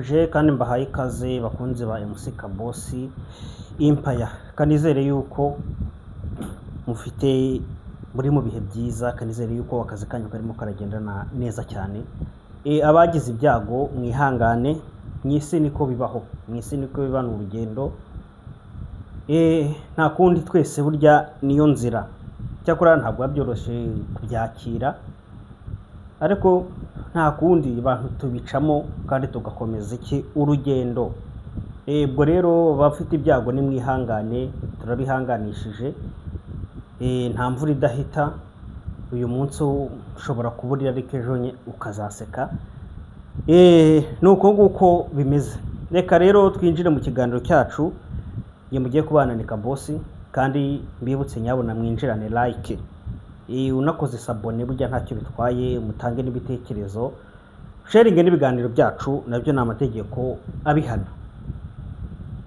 Ndabasuhuje kandi mbahaye ikaze, bakunzi ba MC Kabosi Empire. Kanizere yuko mufite muri mu bihe byiza, kanizere yuko akazi kanyu karimo karagenda neza cyane. Abagize ibyago mwihangane, mu isi niko bibaho, mu isi niko biba, ni urugendo. Nta kundi, twese burya niyo nzira. Cyakora ntabwo biba byoroshye kubyakira, ariko nta kundi, abantu tubicamo kandi tugakomeza iki urugendo. Ubwo rero abafite ibyago nimwihangane, turabihanganishije. Nta mvura idahita, uyu munsi ushobora kuburira ariko ejo ukazaseka. Ni uko nguko bimeze. Reka rero twinjire mu kiganiro cyacu. Njye mugiye kubana ni Kabosi, kandi mbibutse nyabuna mwinjirane like. Unakoze s'abonner burya ntacyo bitwaye, mutange n'ibitekerezo, sharinge n'ibiganiro byacu, nabyo ni amategeko abihana.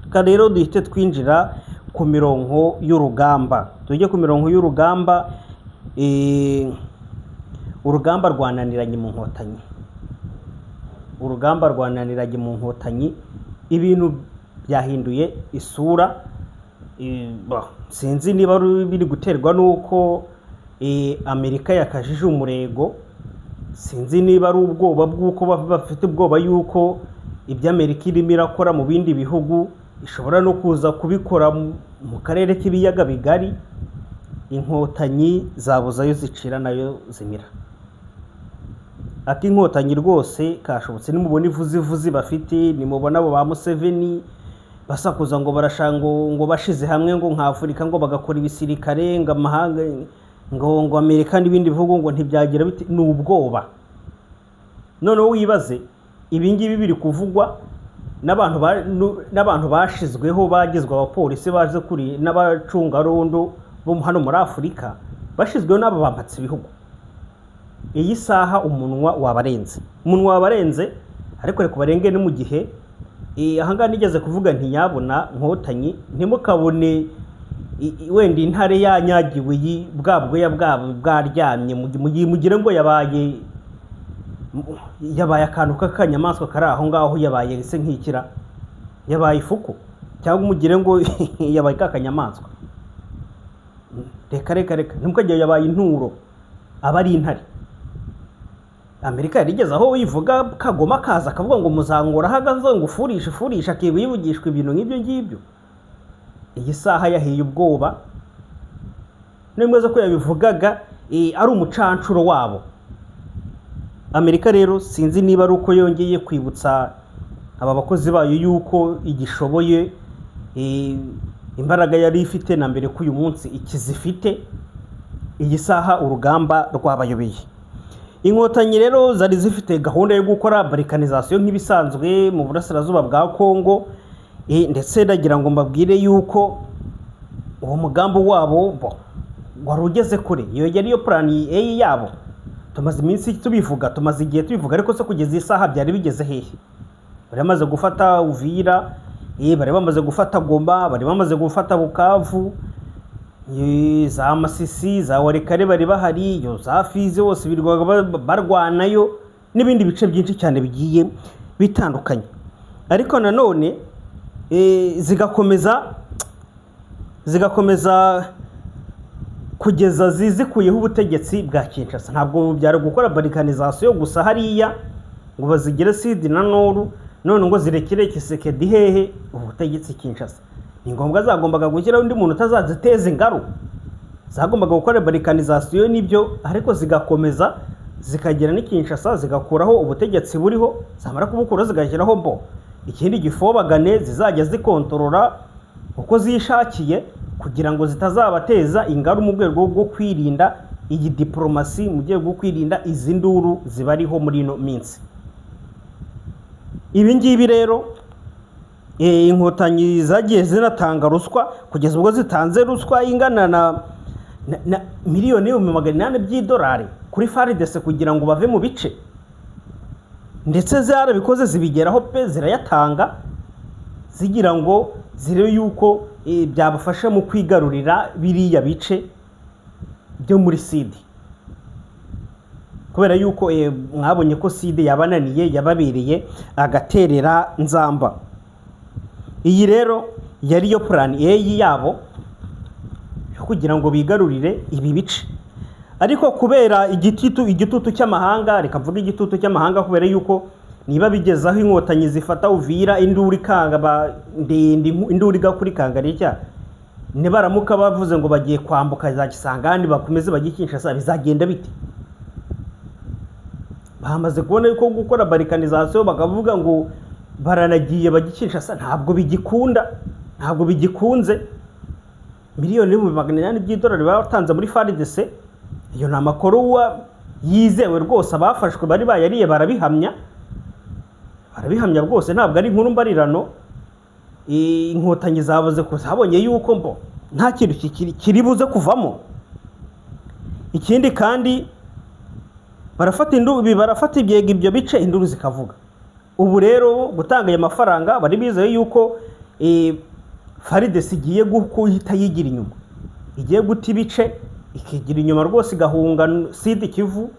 Reka rero duhite twinjira ku mirongo y'urugamba, tujye ku mirongo y'urugamba. Urugamba rwananiranye mu Nkotanyi, urugamba rwananiranye mu Nkotanyi, ibintu byahinduye isura. Sinzi niba biri guterwa n'uko Amerika yakajije umurego, sinzi niba ari ubwoba bw'uko bafite ubwoba yuko ibyo Amerika irimo irakora mu bindi bihugu ishobora no kuza kubikora mu karere k'ibiyaga bigari. Inkotanyi zabuze ayo zicira nayo zimira. Ati Inkotanyi rwose kashobotse, nimubona ivuzivuzi bafite, nimubona abo ba Museveni basakuza ngo barashaka ngo bashize hamwe ngo nka Afurika ngo bagakora ibisirikare, ngo amahanga ngo Amerika n'ibindi bihugu ngo ntibyagira bite, ni ubwoba. Noneho wibaze, ibi ngibi biri kuvugwa n'abantu bashizweho, bagizwe abapolisi baje kuri n'abacungarondo bo hano muri Afurika, bashizweho n'aba bampatse ibihugu. Iyi saha umunwa wabarenze, umunwa wabarenze, ariko reka barenge. Ni mu gihe ahangaha nigeze kuvuga nti nyabuna Nkotanyi, ntimukabone wenda intare yanyagiwe, bwa bwoya bwabo bwaryamye, mugire ngo yabaye akantu k'akanyamaswa kari aho ngaho, yabaye se nk'ikira, yabaye ifuku, cyangwa umugire ngo yabaye ka kanyamaswa. Reka reka reka, ntimukagire yabaye inturo, aba ari intare. Amerika yarigeze aho ivuga Kagoma kaza akavuga ngo muzangora ahagaze ngo ufurishe ufurishe, akiba yivugishwa ibintu nk'ibyo ngibyo. Iyi saha yahiye ubwoba, nimwe ko yabivugaga ari umucancuro wabo. Amerika rero sinzi niba ari uko yongeye kwibutsa aba bakozi bayo yuko igishoboye, imbaraga yari ifite na mbere ko uyu munsi ikizifite. Iyi saha urugamba rwabayobeye. Inkotanyi rero zari zifite gahunda yo gukora balkanisation nk'ibisanzwe mu burasirazuba bwa Kongo, ndetse ndagira ngo mbabwire yuko uwo mugambi wabo bo wari ugeze kure. Iyo yari yo plan A yabo. Tumaze iminsi tubivuga, tumaze igihe tubivuga, ariko se kugeza iyi saha byari bigeze hehe? Bari bamaze gufata Uvira, bari bamaze gufata Goma, bari bamaze gufata Bukavu, za Masisi, za Walikale bari bahari, iyo za Fizi hose birirwaga barwanayo n'ibindi bice byinshi cyane bigiye bitandukanye. Ariko nanone zigakomeza kugeza zikuyeho ubutegetsi bwa Kinshasa. Ntabwo byari gukora balkanisation gusa hariya ngo bazigire sud na nord, none ngo zirekere Tshisekedi hehe ubutegetsi Kinshasa. Ni ngombwa zagombaga gushyiraho undi muntu utazaziteza ingaru. Zagombaga gukora balkanisation nibyo, ariko zigakomeza zikagera n'i Kinshasa, zigakuraho ubutegetsi buriho, zamara kubukuraho zigashyiraho bo ikindi gifobagane zizajya zikontorora uko zishakiye, kugira ngo zitazabateza ingaru, mu rwego rwo kwirinda iyi diporomasi, mu rwego rwo kwirinda izi nduru zibariho muri ino minsi. Ibi ngibi rero, Inkotanyi zagiye zinatanga ruswa, kugeza ubwo zitanze ruswa ingana na miliyoni 800,000 by'idolari kuri FARDC kugira ngo bave mu bice, ndetse zarabikoze zibigeraho pe, zirayatanga zigira ngo zirebe yuko byabafasha mu kwigarurira biriya bice byo muri sud. Kubera yuko mwabonye ko Sud yabananiye, yababereye agaterera nzamba. Iyi rero yari yo plan A yabo yo kugira ngo bigarurire ibi bice. Ariko kubera igitutu cy'amahanga, reka mvuge igitutu cy'amahanga, kubera yuko niba bigezaho Inkotanyi zifata Uvira, induru ikanga ndende, induru igakura ikanga rishya, nibaramuka bavuze ngo bagiye kwambuka za Kisangani bakomeze bajye Kinshasa, bizagenda bite? Bamaze kubona yuko gukora balkanisation bakavuga ngo baranagiye bajye Kinshasa ntabwo bigikunda, ntabwo bigikunze. 800,000 by'idolari batanze muri FARDC, iyo ni amakuru yizewe rwose, abafashwe bari bayariye barabihamya, barabihamya rwose, ntabwo ari inkuru mbarirano. Inkotanyi zavuze ko zabonye yuko mbo nta kintu kiri buze kuvamo. Ikindi kandi barafata induru, barafata ibyega ibyo bice, induru zikavuga. Ubu rero gutanga aya mafaranga bari bizeye yuko FARDC igiye guhita yigira inyuma, igiye guta ibice ikigira inyuma rwose, igahunga Sud Kivu,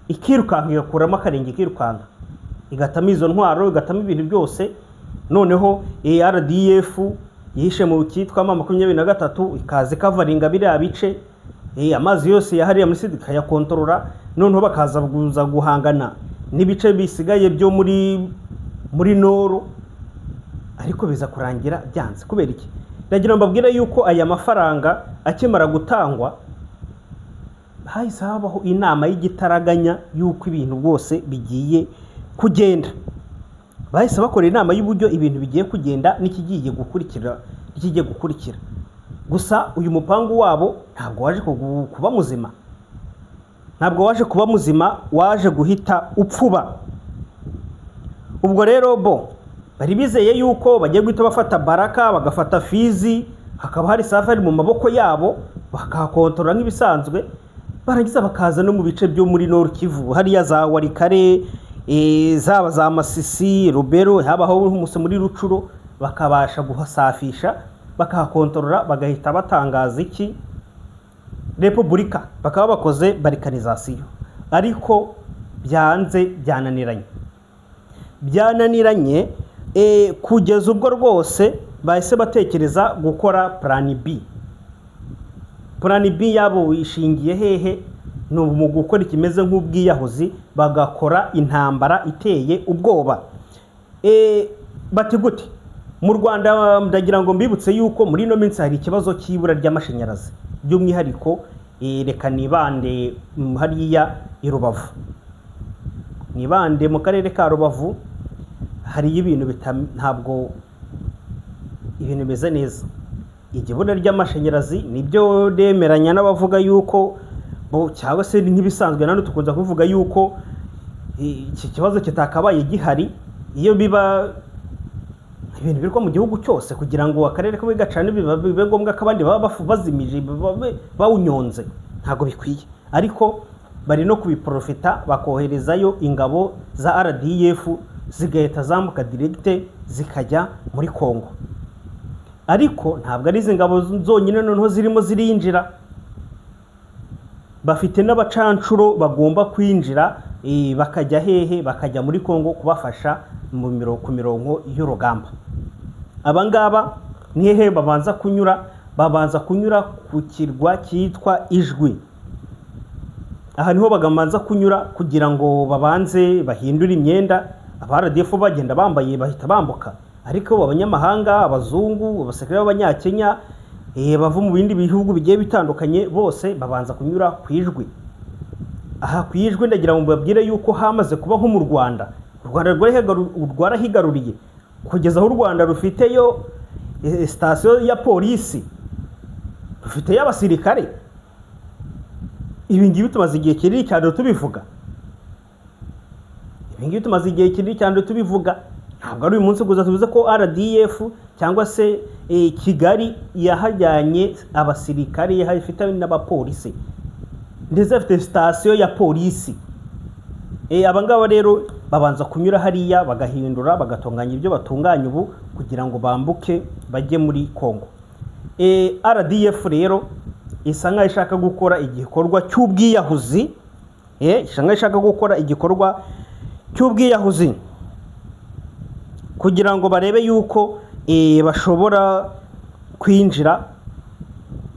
ikirukanka, igakuramo akarenge, ikirukanka, igatamo izo ntwaro, igatamo ibintu byose. Noneho RDF yishe mu cyitwa M23 ikaza ikavaringa biriya bice, amazi yose yahariye muri Sud ikayakontorora. Noneho bakaza kuza guhangana n'ibice bisigaye byo muri Nord, ariko biza kurangira byanze. Kubera iki? Ndagira ngo mbabwire yuko aya mafaranga akimara gutangwa hahise habaho inama y'igitaraganya y'uko ibintu rwose bigiye kugenda. Bahise bakora inama y'uburyo ibintu bigiye kugenda n'ikigiye gukurikira, n'ikigiye gukurikira. Gusa uyu mupangu wabo ntabwo waje kuba muzima, ntabwo waje kuba muzima, waje guhita upfuba. Ubwo rero bo bari bizeye yuko bagiye guhita bafata Baraka, bagafata Fizi, hakaba hari safari mu maboko yabo, bakahakontorora nk'ibisanzwe, barangiza bakaza no mu bice byo muri Nord Kivu, hariya za Walikale, zaba za Masisi, Rubero, habaho hose muri Rucuro, bakabasha guhasafisha, bakahakontorora, bagahita batangaza iki? Repubulika, bakaba bakoze balkanisation. Ariko byanze, byananiranye, byananiranye, kugeza ubwo rwose bahise batekereza gukora plan B. Plan B yabo ishingiye hehe? Ni mu gukora ikimeze nk'ubwiyahuzi, bagakora intambara iteye ubwoba. Bati gute? Mu Rwanda ndagira ngo mbibutse yuko muri ino minsi hari ikibazo cy'ibura ry'amashanyarazi, by'umwihariko reka nibande hariya i Rubavu, nibande mu karere ka Rubavu, hari ibintu ntabwo ibintu bimeze neza. Igibura ry'amashanyarazi nibyo demeranya n'abavuga yuko bo, cyangwa se nk'ibisanzwe nano tukunze kuvuga yuko iki kibazo kitakabaye gihari iyo biba ibintu birwa mu gihugu cyose, kugira ngo akarere kamwe gacane bibe ngombwa ko abandi baba bazimije, bawunyonze, ntabwo bikwiye. Ariko bari no kubiprofita bakoherezayo ingabo za RDF zigahita zambuka direct zikajya muri Kongo. Ariko ntabwo ari izi ngabo zonyine noneho zirimo zirinjira, bafite n'abacancuro bagomba kwinjira, bakajya hehe? Bakajya muri Kongo kubafasha ku mirongo y'urugamba. Aba ngaba ni hehe babanza kunyura? Babanza kunyura ku kirwa cyitwa Ijwi. Aha niho bagamanza kunyura kugira ngo babanze bahindure imyenda. Aba RDF bagenda bambaye bahita bambuka, ariko abanyamahanga, abazungu, abasekere b'abanyakenya, bava mu bindi bihugu bigiye bitandukanye, bose babanza kunyura ku Ijwi. Aha ku Ijwi ndagira ngo mbabwire yuko hamaze kuba nko mu Rwanda. U Rwanda rwarahigaruriye kugeza aho u Rwanda rufiteyo sitasiyo ya polisi, rufiteyo abasirikare. Ibi ngibi tumaze igihe kinini cyane tubivuga, ibi ngibi tumaze igihe kinini cyane tubivuga. Ntabwo ari uyu munsi gusa tuvuze ko RDF cyangwa se Kigali yahajyanye abasirikare, ifite n'abapolisi, ndetse afite sitasiyo ya polisi. Aba ngaba rero babanza kunyura hariya bagahindura, bagatunganya ibyo batunganya ubu kugira ngo bambuke bajye muri Kongo. RDF rero isa nkaho ishaka gukora igikorwa cy'ubwiyahuzi Isa nkaho ishaka gukora igikorwa cy'ubwiyahuzi kugira ngo barebe yuko bashobora kwinjira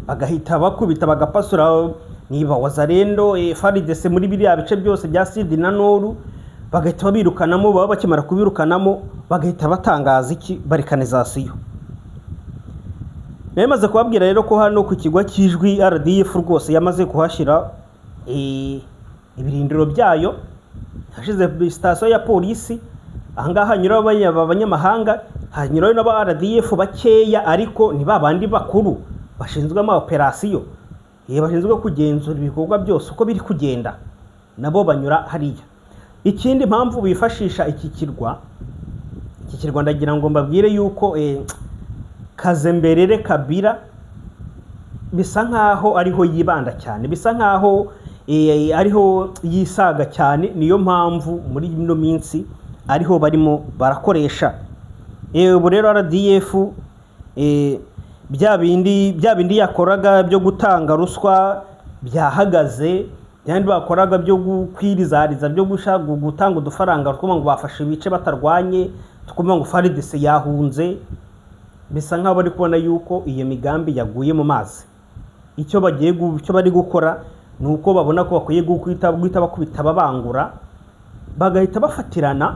bagahita bakubita bagapasura niba Wazalendo, FARDC muri biriya bice byose bya Sud na Nord, bagahita babirukanamo. Baba bakimara kubirukanamo bagahita batangaza iki? Balkanisation. Nari kubabwira rero ko hano ku kigwa cy'Ijwi RDF rwose yamaze kuhashyira ibirindiro byayo, hashize sitasiyo ya polisi. Ahangaha hanyura abanyamahanga, hanyurayo n'aba RDF bakeya, ariko ni ba bandi bakuru bashinzwe ama operasiyo, bashinzwe kugenzura ibikorwa byose uko biri kugenda, nabo banyura hariya. Ikindi mpamvu bifashisha iki kirwa, ndagira ngo mbabwire yuko Kazemberere Kabila bisa nkaho ariho yibanda cyane, bisa nkaho ariho yisaga cyane. Niyo mpamvu muri ino minsi ariho barimo barakoresha. Ubu rero RDF bya bindi yakoraga byo gutanga ruswa byahagaze, byandi bakoraga byo kwirizariza, byo gushaka gutanga udufaranga twuma ngo bafashe ibice batarwanye, tukumva ngo FARDC yahunze, bisa nkaho bari kubona yuko iyo migambi yaguye mu mazi. Icyo bagiye icyo bari gukora ni uko babona ko bakwiye guhita bakubita babangura, bagahita bafatirana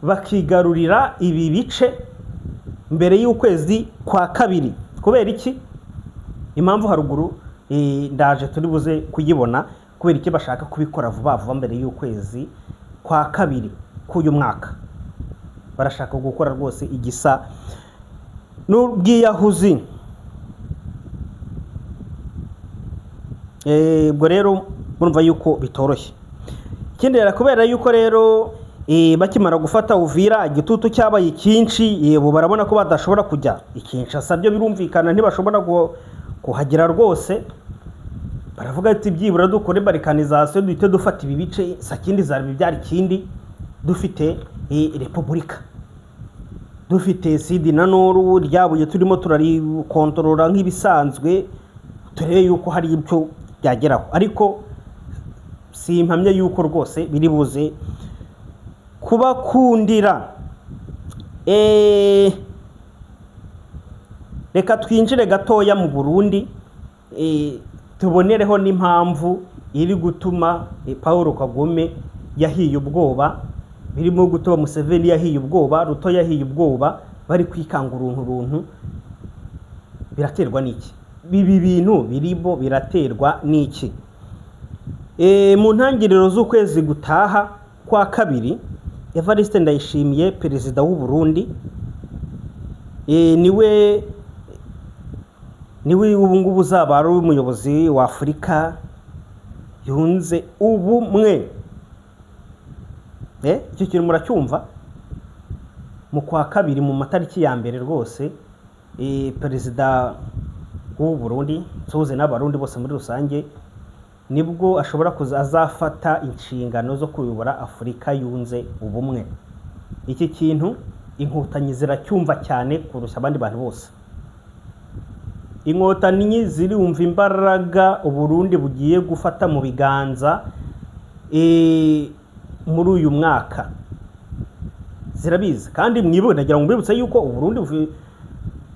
bakigarurira ibi bice mbere y'ukwezi kwa kabiri. Kubera iki? Impamvu haruguru ndaje turi buze kuyibona. Kubera iki bashaka kubikora vuba vuba mbere y'ukwezi kwa kabiri k'uyu mwaka? Barashaka gukora rwose igisa n'ubwiyahuzi. Ubwo rero murumva yuko bitoroshye. Ikindi rero, kubera yuko rero bakimara gufata Uvira igitutu cyabaye cyinshi, ubu barabona ko badashobora kujya i Kinshasa, byo birumvikana ntibashobora kuhagera rwose. Baravuga ati byibura dukore balkanisation, duhite dufata ibi bice, sakindi zari byari kindi, dufite repubulika, dufite Sud na Nord, ryabuye turimo turarikontorora nk'ibisanzwe, turebe yuko hari ibyo byageraho. Ariko simpamye yuko rwose biri buze kubakundira. Reka twinjire gatoya mu Burundi, tubonereho n'impamvu iri gutuma Paul Kagame yahiye ubwoba, birimo gutuma Museveni yahiye ubwoba, Ruto yahiye ubwoba, bari kwikanga uruntu runtu. Biraterwa n'iki? Ibi bintu birimo biraterwa n'iki? Mu ntangiriro z'ukwezi gutaha kwa kabiri, Evariste Ndayishimiye perezida w'u Burundi, niwe ubu ngubu uzaba ari umuyobozi wa Afurika yunze ubumwe. Icyo kintu muracyumva? Mu kwa kabiri mu matariki ya mbere rwose, perezida w'u Burundi, nsuhuze n'abarundi bose muri rusange, nibwo ashobora kuza azafata inshingano zo kuyobora Afurika yunze ubumwe. Iki kintu inkotanyi ziracyumva cyane kurusha abandi bantu bose. Inkotanyi zirumva imbaraga Uburundi bugiye gufata mu biganza muri uyu mwaka, zirabizi. Kandi mwibuke, nagira ngo mbibutse yuko Uburundi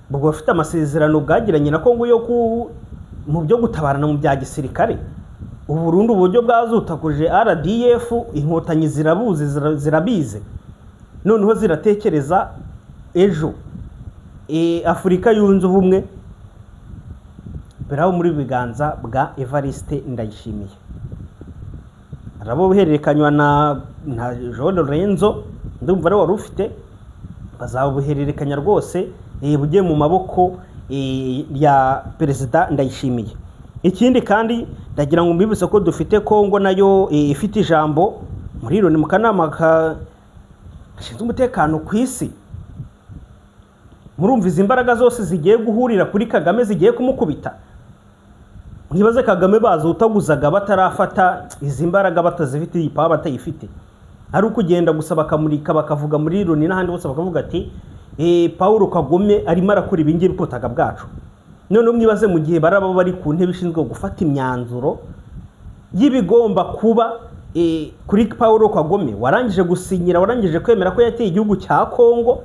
bufite amasezerano bwagiranye na Kongo yo mu byo gutabarana mu bya gisirikare. Uburundi uburyo bwazutakuje RDF, inkotanyi zirabuzi, zirabize. Noneho ziratekereza ejo Afurika yunze ubumwe biraho muri biganza bwa Evariste Ndayishimiye. Arabo buhererekanywa na Jean Lorenzo, ndumva ari wari ufite, bazabuhererekanya rwose bugiye mu maboko ya perezida Ndayishimiye. Ikindi kandi ndagira ngo mbibutse ko dufite Kongo nayo ifite ijambo muri Loni mu kanama gashinzwe umutekano ku isi. Murumva izi imbaraga zose zigiye guhurira kuri Kagame, zigiye kumukubita. Mwibaze Kagame bazutaguzaga batarafata izi mbaraga, batazifite, iyi power batayifite, ari ukugenda gusa bakamurika bakavuga muri Loni n'ahandi bose bakavuga ati Paul Kagame arimo arakora ibi ngibi ku butaka bwacu. None mwibaze mu gihe baraba bari ku ntebe ishinzwe gufata imyanzuro y'ibigomba kuba kuri Paul Kagame warangije gusinyira, warangije kwemera ko yateye igihugu cya Kongo.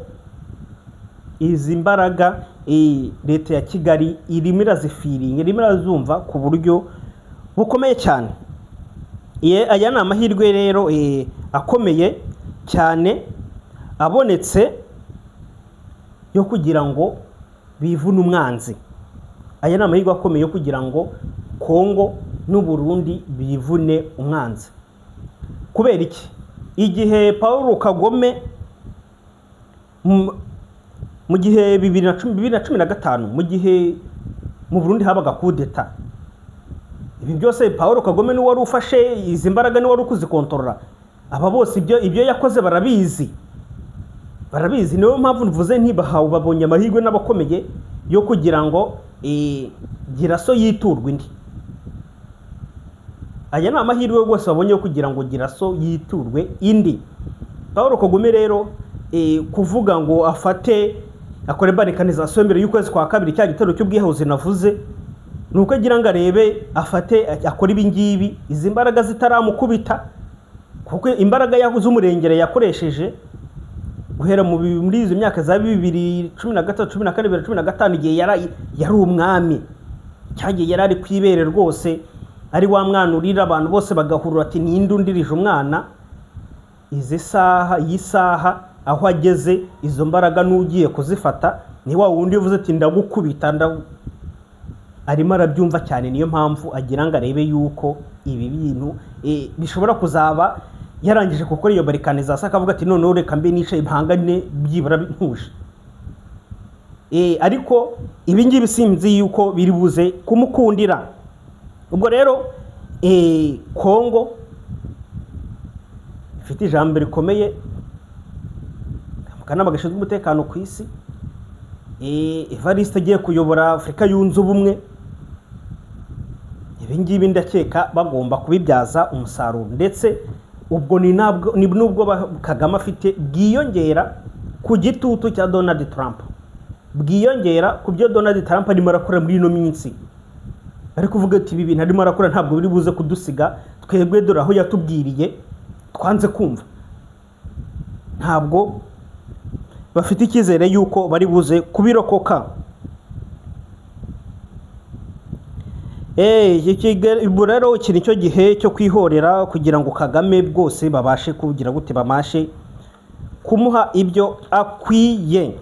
Izi mbaraga leta ya Kigali irimo irazifiringa, irimo irazumva ku buryo bukomeye cyane. Aya ni amahirwe rero akomeye cyane abonetse yo kugira ngo bivune umwanzi. Aya ni amahirwe akomeye yo kugira ngo Kongo n'u Burundi bivune umwanzi. Kubera iki? Igihe Paul Kagame mu gihe 2015, mu gihe mu Burundi habaga kudeta, ibi byose Paul Kagame niwe wari ufashe izi mbaraga, niwe wari kuzikontorora. Aba bose ibyo yakoze barabizi, barabizi. Niyo mpamvu mvuze ntibahawe, babonye amahirwe n'abakomeye yo kugira ngo Giraso yiturwe indi. Aya ni amahirwe rwose babonye yo kugira ngo Giraso yiturwe indi. Paul Kagame rero kuvuga ngo afate akore balkanisation mbere y'ukwezi kwa kabiri, cya gitero cy'ubwihuzi navuze, nuko agira ngo arebe afate akore ibi ngibi izi mbaraga zitaramukubita, kuko imbaraga z'umurengera yakoresheje guhera muri izo myaka za 2013, 14, 15, igihe yari umwami, cyagiye yari ari kwibere rwose, ari wa mwana urira abantu bose bagahurura ati ninde undirije umwana. Izi saha, iyi saha aho ageze, izo mbaraga n'ugiye kuzifata ni wa wundi uvuze ati ndagukubita, arimo arabyumva cyane. Niyo mpamvu agira ngo arebe yuko ibi bintu bishobora kuzaba yarangije gukora iyo balkanisation, akavuga ati noneho reka mbe nicaye impangane byibura ntuje. Ariko ibi ngibi sinzi yuko biri buze kumukundira. Ubwo rero Kongo ifite ijambo rikomeye mu kanama gashinzwe umutekano ku isi. Evariste agiye kuyobora Afurika yunze ubumwe. Ibi ngibi ndakeka bagomba kubibyaza umusaruro, ndetse ubwo ni nubwo Kagame afite bwiyongera ku gitutu cya Donald Trump, bwiyongera ku byo Donald Trump arimo arakora muri ino minsi. Ari kuvuga ati ibi bintu arimo arakora ntabwo biri buze kudusiga twebwe, dore aho yatubwiriye twanze kumva. Ntabwo bafite icyizere yuko bari buze kubirokoka. Ubu rero iki nicyo gihe cyo kwihorera kugira ngo Kagame bwose babashe kugira gute, bamashe kumuha ibyo akwiye.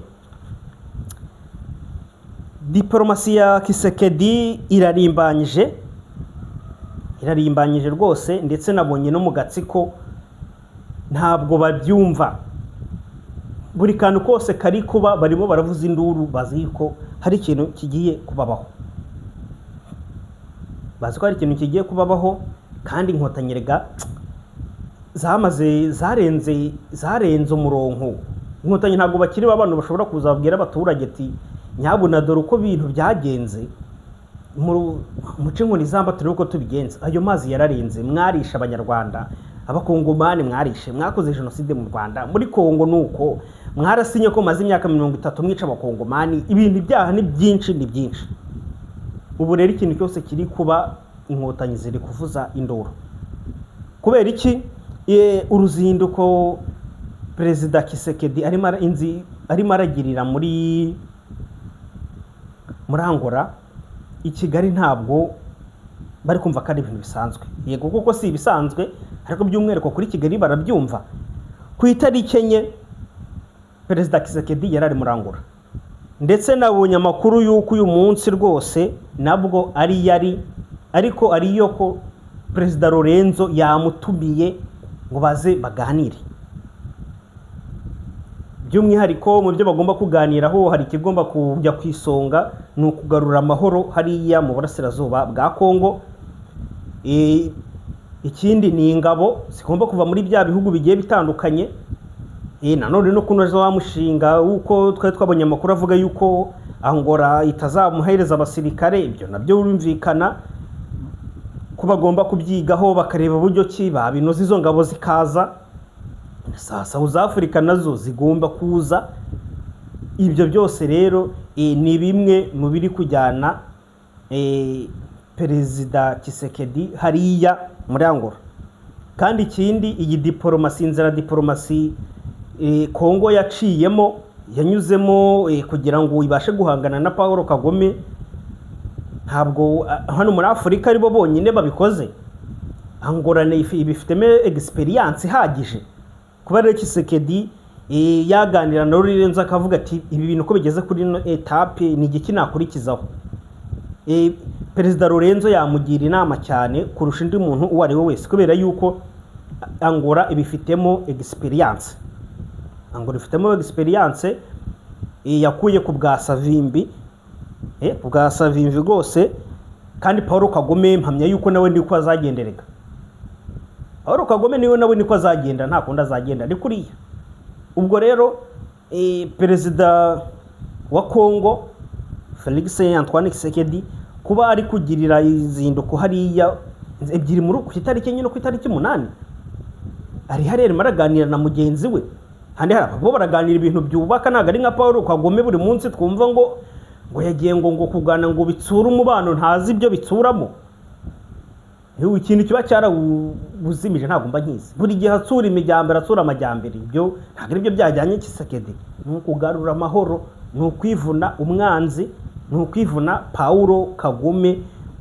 Diplomasi ya Kisekedi irarimbanyije, irarimbanyije rwose, ndetse nabonye no mu gatsiko ntabwo babyumva. Buri kantu kose kari kuba barimo baravuza induru, bazi ko hari ikintu kigiye kubabaho, bazi ko hari ikintu kigiye kubabaho. Kandi inkotanyi rega zamaze zarenze umurongo. Inkotanyi ntabwo bakiri abantu bashobora kuzabwira abaturage ati nyabuna dore uko bintu byagenze, muce inkoni zamba turebe uko tubigenza. Ayo mazi yararenze, mwarisha abanyarwanda, abakongomani mwarishe, mwakoze jenoside mu Rwanda, muri Kongo nuko mwarasinye ko maze imyaka 30 mwica abakongomani. Ibintu ibyaha ni byinshi, ni byinshi. Ubu rero ikintu cyose kiri kuba inkotanyi ziri kuvuza induru. Kubera iki? Uruzinduko Perezida Kisekedi arimo aragirira muri Angola, i Kigali ntabwo bari kumva ko ari ibintu bisanzwe. Yego kuko si ibisanzwe, ariko by'umwihariko kuri Kigali barabyumva. Ku itariki 4 Perezida Kisekedi yari ari muri Angola, ndetse nabonye amakuru y'uko uyu munsi rwose nabwo ari yari, ariko ariyo ko Perezida Lorenzo yamutumiye ngo baze baganire. By'umwihariko mu byo bagomba kuganiraho hari ikigomba kujya ku isonga, ni ukugarura amahoro hariya mu burasirazuba bwa Kongo. Ikindi ni ingabo zigomba kuva muri bya bihugu bigiye bitandukanye. Nanone no kunoza wa mushinga uko twari twabonye amakuru avuga yuko Angola itazamuhereza abasirikare, ibyo nabyo birumvikana ko bagomba kubyigaho bakareba uburyo ki babinoza izo ngabo zikaza. South Africa nazo zigomba kuza. Ibyo byose rero ni bimwe mu biri kujyana Perezida Tshisekedi hariya muri Angola. Kandi ikindi, iyi diporomasi, inzira diporomasi Kongo yaciyemo, yanyuzemo kugira ngo ibashe guhangana na Paul Kagame, ntabwo hano muri Afurika aribo bonyine babikoze. Angola ibifitemo experience ihagije. Kuba rero Tshisekedi yaganira na Lorenzo akavuga ati ibi bintu uko bigeze kuri ino étape, ni igiki nakurikizaho, Perezida Lorenzo yamugira inama cyane kurusha undi muntu uwo ari we wese, kubera yuko Angola ibifitemo experience. Angola ifitemo experience yakuye ku bwa Savimbi, ku bwa Savimbi rwose. Kandi Paul Kagame mpamya yuko nawe niko azagendereka. Paul Kagame niwe nawe niko azagenda, nta kundi azagenda, ni kuriya. Ubwo rero Perezida wa Congo Felix Antoine Tshisekedi kuba ari kugirira izinduko hariya ebyiri muri ku itariki 4 no ku itariki 8, ari hariya arimo araganira na mugenzi we. Handi hari bo baraganira ibintu byubaka, ntabwo ari nka Paul Kagame buri munsi twumva ngo yagiye ngo kugana ngo bitsure umubano, ntazi ibyo bitsuramo. Ikintu kiba cyarawuzimije ntabwo mba nkizi. Buri gihe atsura imijyambere, atsura amajyambere, ibyo ntabwo aribyo byajyanye Tshisekedi. Ni ukugarura amahoro, ni ukwivuna umwanzi, ni ukwivuna Paul Kagame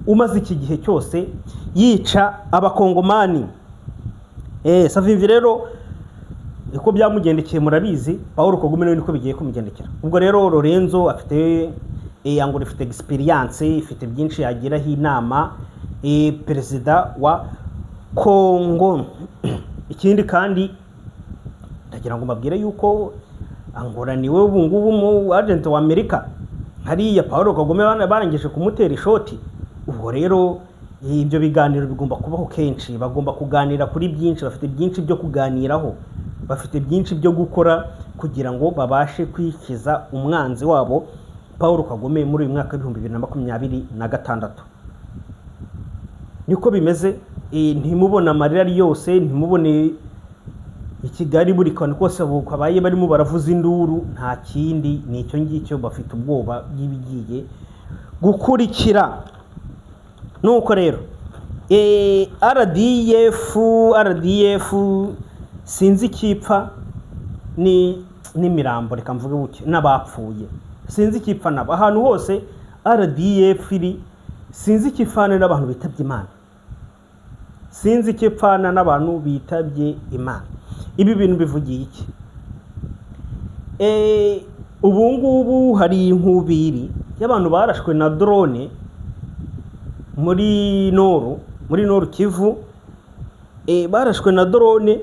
umaze iki gihe cyose yica Abakongomani. Savimbi rero uko byamugendekeye murabizi, Paul Kagame nawe niko bigiye kumugendekera. Ubwo rero Lorenzo afite Angola ifite experience, ifite byinshi yagiraho inama Perezida wa Kongo. Ikindi kandi ndagira ngo mbabwire yuko Angola niwe ubu ngubu mu agent wa Amerika hariya. Paul Kagame barangije kumutera ishoti. Ubwo rero ibyo biganiro bigomba kubaho kenshi, bagomba kuganira kuri byinshi, bafite byinshi byo kuganiraho, bafite byinshi byo gukora kugira ngo babashe kwikiza umwanzi wabo Paul Kagame muri uyu mwaka w'2026. Niko bimeze. Ntimubone amarira ari yose, ntimubone i Kigali buri kantu kose kabaye barimo baravuza induru, nta kindi ni icyo ngicyo, bafite ubwoba bw'ibigiye gukurikira. Nuko rero RDF sinzi ikipfa ni n'imirambo, reka mvuge buke, n'abapfuye sinzi ikipfa nabo. Ahantu hose RDF iri sinzi ikipfana n'abantu bitabye Imana, sinzi ikipfana n'abantu bitabye Imana. Ibi bintu bivugiye iki? Ubu ngubu hari inkubiri y'abantu barashwe na drone muri Nord Kivu, barashwe na drone,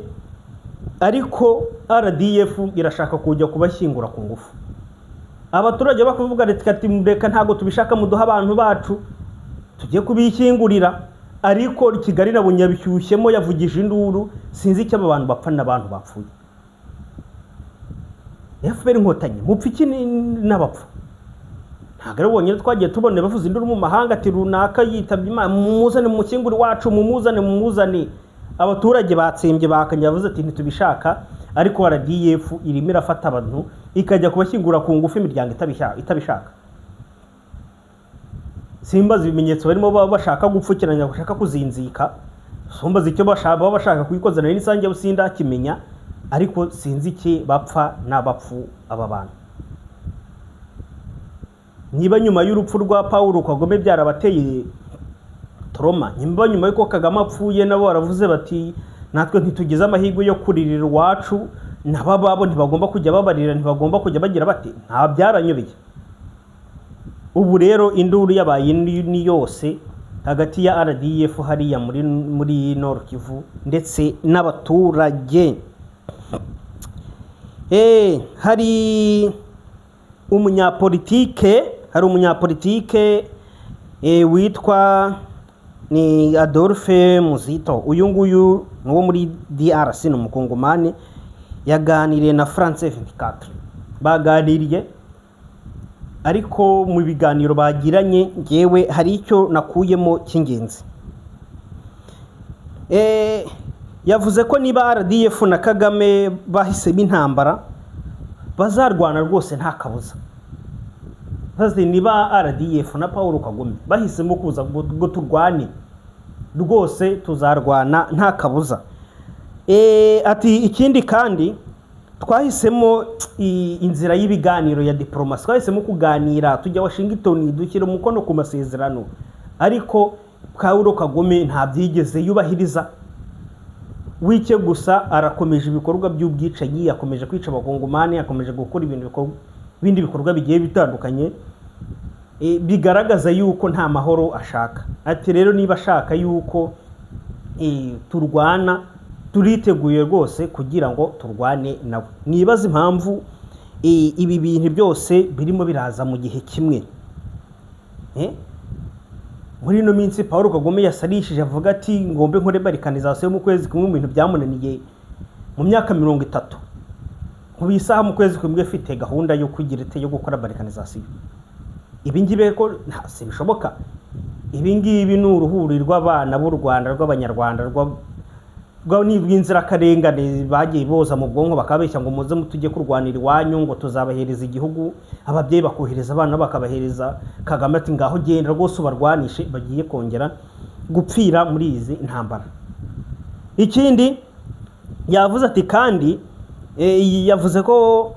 ariko RDF irashaka kujya kubashyingura ku ngufu. Abaturage bakavuga ati reka ntabwo tubishaka, muduha abantu bacu tujye kubishyingurira. Ariko Kigali nabonye yabishyushyemo, yavugije induru, sinzi icyo aba bantu bapfa n'abantu bapfuye. FPR Inkotanyi mupfa iki n'abapfu? Ntabwo ari bonyine twagiye tubona bavuza induru mu mahanga ati runaka yitabye Imana, mumuzane mu wacu, mumuzane, mumuzane. Abaturage batsembye bakanye, bavuze ati ntitubishaka. Ariko RDF irimo irafata abantu ikajya kubashyingura ku ngufu, imiryango itabishaka. Simbaza ibimenyetso barimo baba bashaka gupfukiranya, bashaka kuzinzika, simbaza icyo baba bashaka kuyikoza nari nisange sindakimenya, ariko sinzi iki bapfa n'abapfu aba bantu. Niba nyuma y'urupfu rwa Paul Kagame byarabateye trauma, niba nyuma y'uko Kagame apfuye nabo baravuze bati natwe ntitugize amahirwe yo kuririra iwacu, nabo babo ntibagomba kujya babarira, ntibagomba kujya bagira bati nta, byaranyobeye. Ubu rero induru yabaye ni yose hagati ya RDF hariya muri Nord Kivu ndetse n'abaturage. Hari umunyapolitike witwa ni Adolphe Muzito. Uyu nguyu ni uwo muri DRC, ni Umukongomani. Yaganiriye na France 24, baganiriye, ariko mu biganiro bagiranye ngewe hari icyo nakuyemo cy'ingenzi. Yavuze ko niba RDF na Kagame bahisemo intambara, bazarwana rwose nta kabuza. Bazi niba RDF na Paul Kagame bahisemo kuza ngo turwane, rwose tuzarwana nta kabuza. Ati ikindi kandi twahisemo inzira y'ibiganiro ya diplomasi, twahisemo kuganira, tujya Washington dushyira umukono ku masezerano, ariko Paul Kagame ntabyigeze yubahiriza. Wike gusa arakomeje ibikorwa by'ubwicanyi, akomeje kwica abakongomani, akomeje gukora ibintu bindi bikorwa bigiye bitandukanye, bigaragaza yuko nta mahoro ashaka. Ati rero niba ashaka yuko turwana, turiteguye rwose kugira ngo turwane nawe. Mwibaze impamvu ibi bintu byose birimo biraza mu gihe kimwe. Muri ino minsi Paul Kagame yasarishije avuga ati ngombe nkore balkanisation mu kwezi kumwe, mu bintu byamunaniye mu myaka 30. Mu isaha mu kwezi kumwe afite gahunda yo kugira ite yo gukora balkanisation. Ibi ngibi ko si bishoboka. Ibi ngibi ni uruhuri rw'abana b'u Rwanda, rw'abanyarwanda, rw'inzirakarengane bagiye boza mu bwonko bakabeshya ngo muze tujye kurwanira iwanyu, ngo tuzabahereza igihugu. Ababyeyi bakohereza abana bakabahereza Kagame ati ngaho genda rwose ubarwanishe, bagiye kongera gupfira muri izi ntambara. Ikindi yavuze ati kandi yavuze ko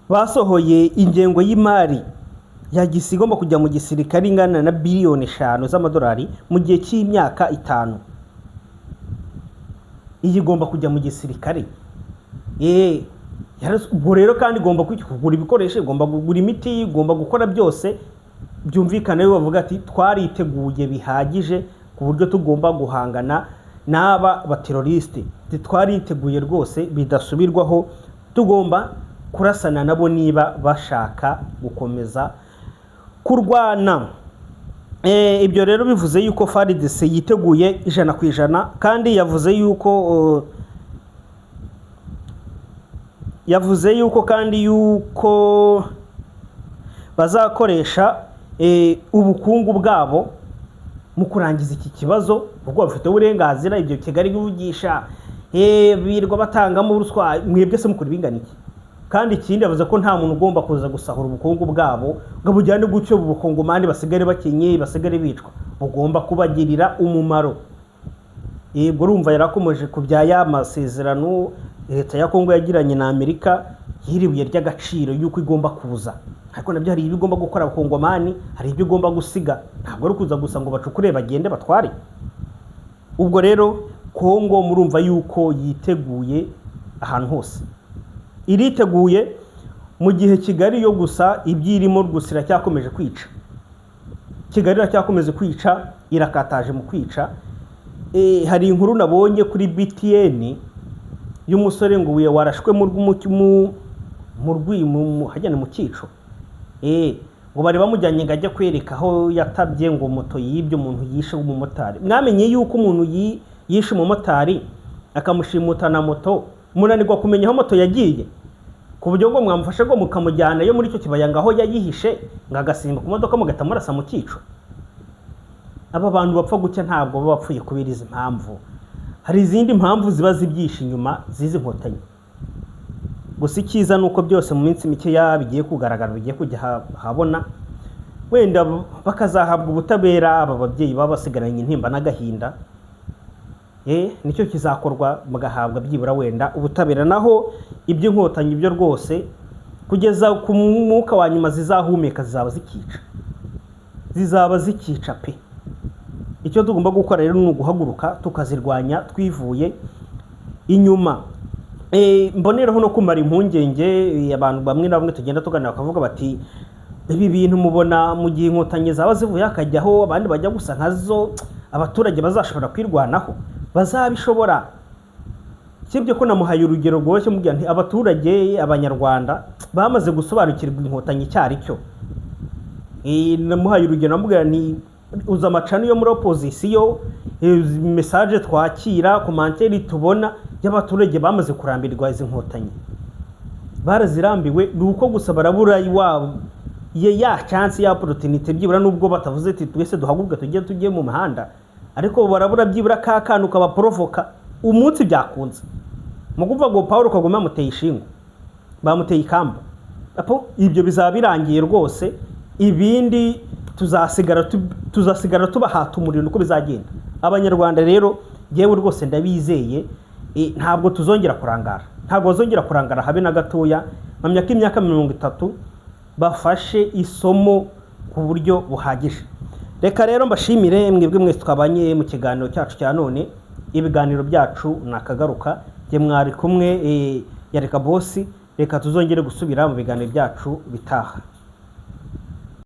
basohoye ingengo y'imari ya gisi igomba kujya mu gisirikare ingana na biliyoni 5 z'amadolari mu gihe cy'imyaka 5. Iyi igomba kujya mu gisirikare. Ubwo rero kandi igomba kugura ibikoresho, igomba kugura imiti, igomba gukora byose. Byumvikane bavuga ati twariteguye bihagije ku buryo tugomba guhangana n'aba bateroriste. Twariteguye rwose bidasubirwaho, tugomba kurasana nabo niba bashaka gukomeza kurwana. Ibyo rero bivuze yuko FARDC yiteguye 100%, kandi yavuze yuko kandi yuko bazakoresha ubukungu bwabo mu kurangiza iki kibazo, ubwo bafite uburenganzira. Ibyo Kigali bivugisha birirwa batangamo ruswa, mwebwe se mukora ibingana iki? Kandi ikindi yavuze ko nta muntu ugomba kuza gusahura ubukungu bwabo ngo bujyane gutyo ubukongomani basigare bakenye, basigare bicwa, bugomba kubagirira umumaro. Yego urumva yarakomeje ku bya ya masezerano leta ya Kongo yagiranye na Amerika yiribuye ry'agaciro yuko igomba kuza, ariko nabyo hari ibyo igomba gukora abakongomani, hari ibyo igomba gusiga, ntabwo ari kuza gusa ngo bacukure bagende batware. Ubwo rero Kongo murumva yuko yiteguye ahantu hose, iriteguye mu gihe Kigali yo gusa ibyirimo gusa iracyakomeje kwica. Kigali iracyakomeje kwica, irakataje mu kwica. Hari inkuru nabonye kuri BTN y'umusore ngo warashwe mu mu cyico. Ngo bari bamujyanye ngo ajye kwereka aho yatabye ngo moto yibye umuntu yishe umumotari. Mwamenye yuko umuntu yishe umumotari akamushimuta na moto, munanirwa kumenya aho moto yagiye, ku buryo ngo mwamufashe ngo mukamujyana yo muri icyo kibaya ngaho yayihishe, ngo agasimba ku modoka mugahita murasa mu cyico. Aba bantu bapfa gutya ntabwo baba bapfuye kubera izi mpamvu, hari izindi mpamvu ziba zibyishe inyuma zizi nkotanyi. Gusa icyiza nuko byose mu minsi mike bigiye kugaragara, bigiye kujya habona, wenda bakazahabwa ubutabera aba babyeyi baba basigaranye intimba n'agahinda. Nicyo kizakorwa, mugahabwa byibura wenda ubutabera. Naho iby'inkotanyi byo rwose kugeza ku mwuka wa nyuma zizahumeka zizaba zikica, zizaba zikica pe. Icyo tugomba gukora rero ni uguhaguruka tukazirwanya twivuye inyuma. Mboneraho no kumara impungenge abantu bamwe na bamwe tugenda tuganira bakavuga bati ibi bintu mubona mu gihe inkotanyi zaba zivuye hakajyaho abandi bajya gusa nkazo, abaturage bazashobora kwirwanaho? Bazabishobora? Sibyo ko namuhaye urugero rworoshye mubwira nti abaturage abanyarwanda bamaze gusobanukirwa inkotanyi cyari cyo. Namuhaye urugero namubwira nti uza amacano yo muri opposition, message twakira, commentaire tubona y'abaturage bamaze kurambirwa izi nkotanyi, barazirambiwe. Ni uko gusa barabura iwabo ya chance ya opportunity byibura, nubwo batavuze ati twese duhaguruke tujye mu mihanda, ariko barabura byibura ka kantu kabaprovoka umunsi byakunze. Mu kuvuga ngo Paul Kagame amuteye ishingo, bamuteye ikamba, apo ibyo bizaba birangiye rwose. Ibindi tuzasigara tubahata umuriro uko bizagenda. Abanyarwanda rero, yewe rwose ndabizeye, ntabwo tuzongera kurangara, ntabwo bazongera kurangara habe na gatoya. Mpamya ko imyaka 30 bafashe isomo ku buryo buhagije. Reka rero mbashimire mwebwe mwese twabanye mu kiganiro cyacu cya none. Ibiganiro byacu nakagaruka. Jye mwari kumwe, ya Reka Bosi. Reka tuzongere gusubira mu biganiro byacu bitaha.